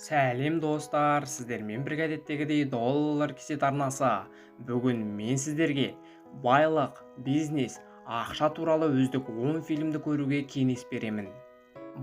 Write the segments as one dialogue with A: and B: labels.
A: Сәлем, достар! Сіздермен бірге әдеттегідей Доллар Кисет арнасы. Бүгін мен сіздерге байлық, бизнес, ақша туралы үздік 10 фильмді көруге кеңес беремін.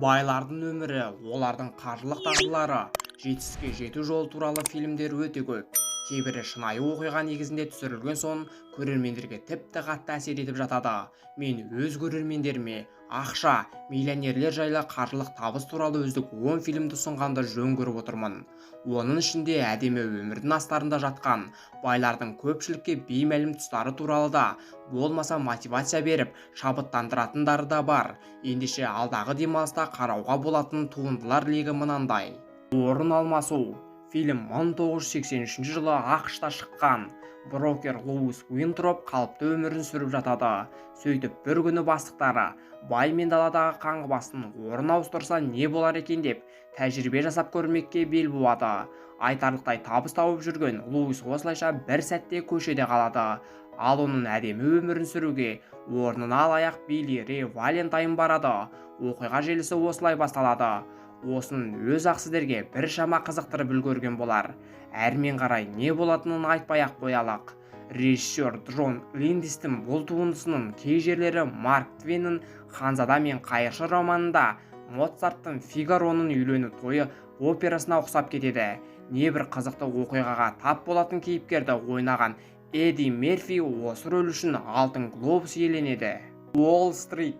A: Байлардың өмірі, олардың қаржылық дағдылары, жетістікке жету жолы туралы фильмдер өте көп. Кейбірі шынайы оқиға негізінде түсірілген соң, көрермендерге тіпті қатты әсер етіп жатады. Мен өз көрермендеріме ақша, миллионерлер жайлы, қаржылық табыс туралы үздік 10 фильмді ұсынғанды жөн көріп отырмын. Оның ішінде әдемі өмірдің астарында жатқан байлардың көпшілікке беймәлім тұстары туралы да, болмаса мотивация беріп шабыттандыратындары да бар. Ендеше, алдағы демалыста қарауға болатын туындылар легі мынандай. «Орын алмасу». Фильм 1983 жылы АҚШ-та шыққан. Брокер Луис Уинтроп қалыпты өмірін сүріп жатады. Сөйтіп, бір күні бастықтары бай мен даладағы қаңғыбастың орын ауыстырса, не болар екен деп тәжірибе жасап көрмекке бел буады. Айтарлықтай табыс тауып жүрген Луис осылайша бір сәтте көшеде қалады. Ал оның әдемі өмірін сүруге орнына алаяқ Билли Рэй Валентайн барады. Оқиға желісі осылай басталады. Осының өз-ақ сіздерге біршама қызықтырып үлгерген болар. Әрмен қарай не болатынын айтпай-ақ қоялық. Режиссер Джон Лэндистің бұл туындысының кей жерлері Марк Твеннің «Ханзада мен қайықшы» романында, Моцарттың «Фигароның үйлену тойы» операсына ұқсап кетеді. Небір қызықты оқиғаға тап болатын кейіпкерді ойнаған Эдди Мерфи осы рөл үшін «Алтын глобус» иеленеді. «Уолл Стрит».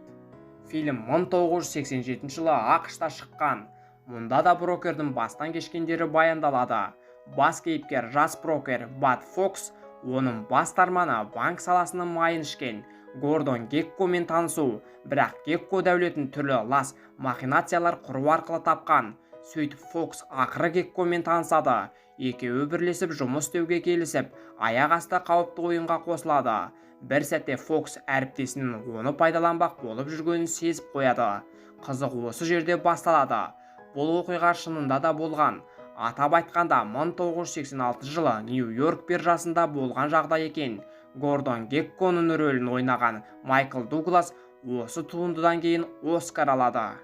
A: Фильм 1987 жылы АҚШ-та шыққан. Мұнда да брокердің бастан кешкендері баяндалады. Бас кейіпкер жас брокер Бад Фокс. Оның басты арманы – банк саласының майын ішкен Гордон Геккомен танысу. Бірақ Гекко дәулетін түрлі лас махинациялар құру арқылы тапқан. Сөйтіп, Фокс ақыры Геккомен танысады. Екеуі бірлесіп жұмыс істеуге келісіп, аяқ асты қауіпті ойынға қосылады. Бір сәтте Фокс әріптесінің оны пайдаланбақ болып жүргенін сезіп қояды. Қызық осы жерде басталады. Бұл оқиға шынында да болған. Атап айтқанда, 1986 жылы Нью-Йорк биржасында болған жағдай екен. Гордон Гекконың рөлін ойнаған Майкл Дуглас осы туындыдан кейін Оскар алады.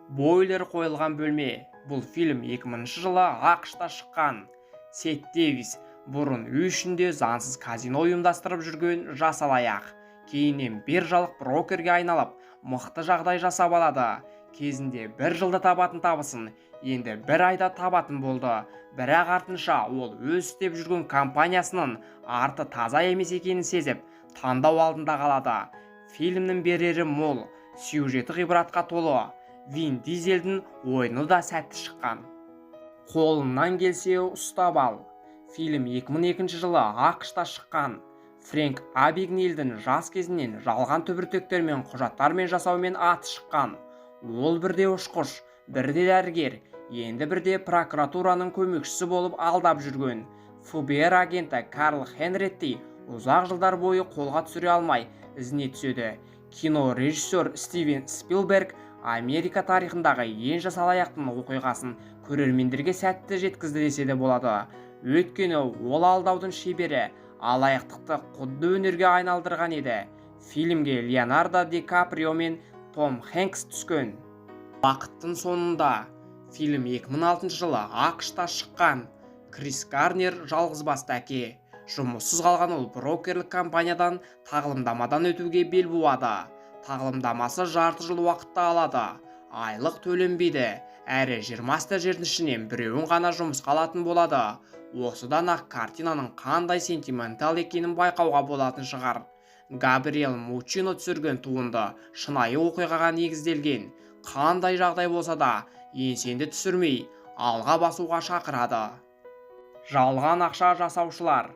A: «Бойлер қойылған бөлме». Бұл фильм 2000 жылы АҚШ-та шыққан. Сет Дэвис бұрын үй ішінде заңсыз казино ұйымдастырып жүрген жас алаяқ. Кейіннен биржалық брокерге айналып, мықты жағдай жасап алады. Кезінде бір жылда табатын табысын енді бір айда табатын болды. Бірақ артынша ол өз істеп жүрген компаниясының арты таза емес екенін сезіп, таңдау алдында қалады. Фильмнің берері мол, сюжеті ғибратқа толы. Вин Дизельдің ойыны да сәтті шыққан. «Қолыңнан келсе, ұстап ал». Фильм 2002 жылы АҚШ-та шыққан. Фрэнк Абигнейлдің жас кезінен жалған түбіртектермен, құжаттармен жасаумен аты шыққан. Ол бірде ұшқыш, бірде дәрігер, енді бірде прокуратураның көмекшісі болып алдап жүрген. ФБР агенті Карл Хенретти ұзақ жылдар бойы қолға түсіре алмай, ізіне түседі. Кино режиссер Стивен Спилберг Америка тарихындағы ең жас алаяқтың оқиғасын көрермендерге сәтті жеткізді десе де болады. Өйткені ол алдаудың шебері, алаяқтықты құдды өнерге айналдырған еді. Фильмге Леонардо Ди Каприо мен Том Хэнкс түскен. «Уақыттың соңында». Фильм 2006 жылы АҚШ-та шыққан. Крис Гарнер жалғызбасты әке. Жұмыссыз қалған ол брокерлік компаниядан тағылымдамадан өтуге бел буады. Тағылымдамасы жарты жыл уақытты алады, айлық төленбейді, әрі 20 стажердің ішінен біреуін ғана жұмысқа алатын болады. Осыдан ақ картинаның қандай сентиментал екенін байқауға болатын шығар. Габриэл Мучино түсірген туынды шынайы оқиғаға негізделген. Қандай жағдай болса да, еңсеңді түсірмей, алға басуға шақырады. «Жалған ақша жасаушылар».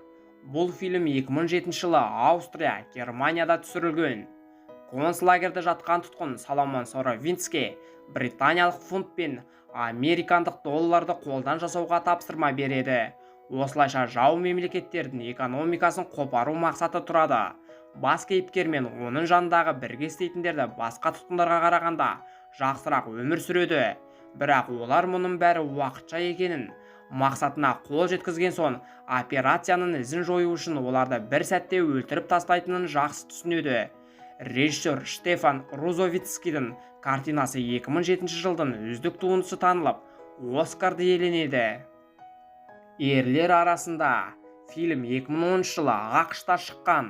A: Бұл фильм 2007 жылы Аустрия, Германияда түсірілген. Концлагерде жатқан тұтқын Соломон Соровинске британиялық фунт пен американдық долларды қолдан жасауға тапсырма береді. Осылайша жау мемлекеттердің экономикасын қопару мақсаты тұрады. Бас кейіпкер мен оның жанындағы бірге істейтіндерді басқа тұтқындарға қарағанда жақсырақ өмір сүреді. Бірақ олар мұның бәрі уақытша екенін, мақсатына қол жеткізген соң операцияның ізін жою үшін оларды бір сәтте өлтіріп тастайтынын жақсы түсінеді. Режиссер Штефан Рузовицкийдің картинасы 2007 жылдың үздік туындысы танылып, Оскарды иеленеді. Ерлер арасында фильм 2010 жылы АҚШ-та шыққан.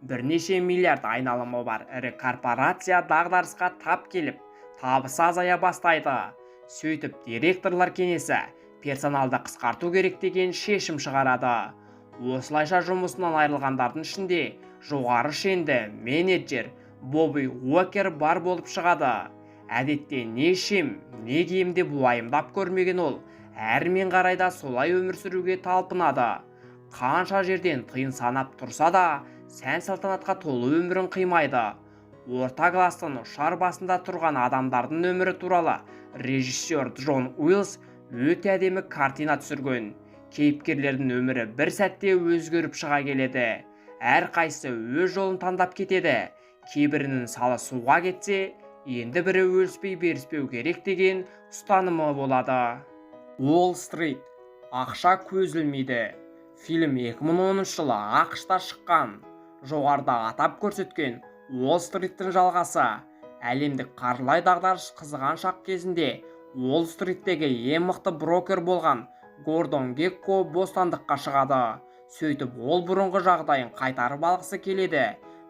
A: Бірнеше миллиард айналымы бар ірі корпорация дағдарысқа тап келіп, табысы азая бастайды. Сөйтіп, директорлар кеңесі персоналды қысқарту керек деген шешім шығарады. Осылайша, жұмысынан айырылғандардың ішінде жоғары шенді менеджер Бобби Уокер бар болып шығады. Әдетте не ішем, не кием деп уайымдап көрмеген ол әрмен қарай да солай өмір сүруге талпынады. Қанша жерден тиын санап тұрса да, сән салтанатқа толы өмірін қимайды. Орта класстың ұшар басында тұрған адамдардың өмірі туралы режиссер Джон Уиллс өте әдемі картина түсірген. Кейіпкерлердің өмірі бір сәтте өзгеріп шыға келеді. Әрқайсысы өз жолын таңдап кетеді. Кейбірінің салы суға кетсе, енді бірі өліспей беріспеу керек деген ұстанымы болады. Уолл Стрит: ақша көз ілмейді. Фильм 2010 жылы АҚШ-та шыққан. Жоғарыда атап көрсеткен Уолл Стриттің жалғасы. Әлемдік қаржылай дағдарыс қызған шақ кезінде Уолл Стриттегі ең мықты брокер болған Гордон Гекко бостандыққа шығады. Сөйтіп, ол бұрынғы жағдайын қайтарып алғысы келеді.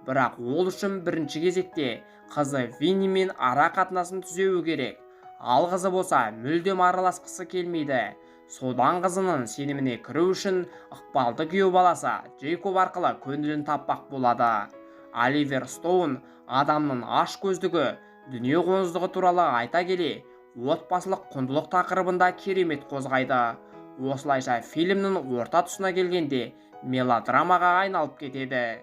A: Бірақ ол үшін бірінші кезекте қызы Виннимен ара қатынасын түзеуі керек. Ал қызы болса мүлдем араласқысы келмейді. Содан қызының сеніміне кіру үшін ықпалды күйеу баласы Джейкоб арқылы көңілін таппақ болады. Оливер Стоун адамның аш көздігі, дүние қоңыздығы туралы айта келе, отбасылық құндылық тақырыбында керемет қозғайды. Осылайша, фильмнің орта тұсына келгенде мелодрамаға айналып кетеді.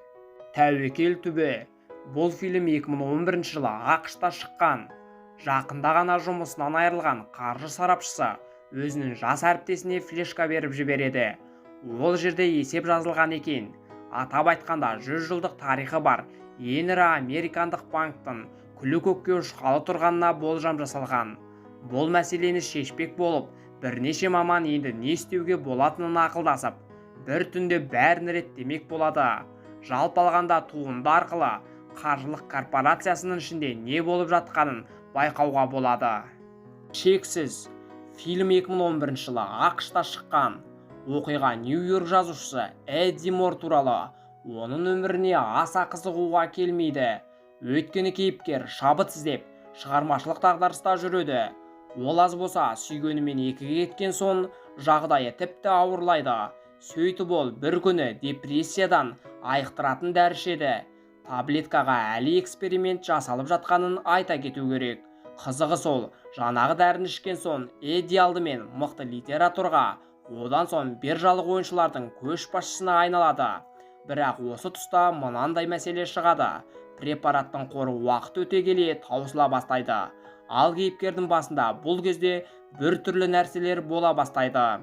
A: Тәуекел түбі. Бұл фильм 2011 жылы АҚШ-та шыққан. Жақында ғана жұмысынан айырылған қаржы сарапшысы өзінің жас әріптесіне флешка беріп жібереді. Ол жерде есеп жазылған екен. Атап айтқанда, 100 жылдық тарихы бар ең ірі американдық банктың күлі көкке ұшқалы тұрғанына болжам жасалған. Бұл мәселені шешпек болып, бірнеше маман енді не істеуге болатынын ақылдасып, бір түнде бәрін реттемек болады. Жалпы алғанда, туынды арқылы қаржылық корпорациясының ішінде не болып жатқанын байқауға болады. Шексіз. Фильм 2011 жылы АҚШ-та шыққан. Оқиға Нью-Йорк жазушысы Эдди Мор туралы. Оның өміріне аса қызығуға келмейді. Өйткені кейіпкер шабыт іздеп, шығармашылық дағдарыста жүреді. Ол аз болса, сүйгенімен екіге кеткен соң жағдайы тіпті ауырлайды. Сөйтіп, ол бір күні депрессиядан айықтыратын дәрі ішеді. Таблеткаға әлі эксперимент жасалып жатқанын айта кету керек. Қызығы сол, жаңағы дәріні ішкен соң Эдди алдымен мықты литераторға, одан соң биржалық ойыншылардың көшбасшысына айналады. Бірақ осы тұста мынандай мәселе шығады: препараттың қоры уақыт өте келе таусыла бастайды. Ал кейіпкердің басында бұл кезде бір түрлі нәрселер бола бастайды.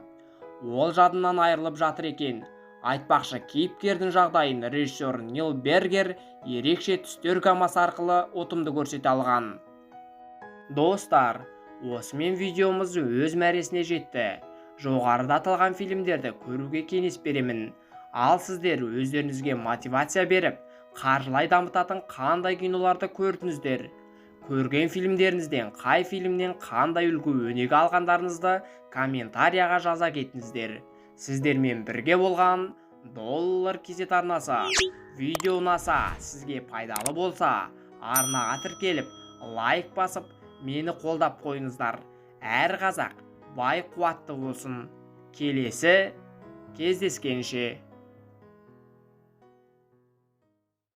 A: Ол жадынан айырылып жатыр екен. Айтпақшы, кейіпкердің жағдайын режиссер Нил Бергер ерекше түстер гаммасы арқылы ұтымды көрсете алған. Достар, осымен видеомыз өз мәресіне жетті. Жоғарыда аталған фильмдерді көруге кеңес беремін. Ал сіздер өздеріңізге мотивация беріп, қаржылай дамытатын қандай киноларды көрдіңіздер? Көрген фильмдеріңізден қай фильмнен қандай үлгі өнеге алғандарыңызды комментарияға жаза кетіңіздер. Сіздермен бірге болған Доллар Kz арнасы. Видео ұнаса, сізге пайдалы болса, арнаға тіркеліп, лайк басып, мені қолдап қойыңыздар. Әр қазақ бай қуатты болсын. Келесі кездескенше.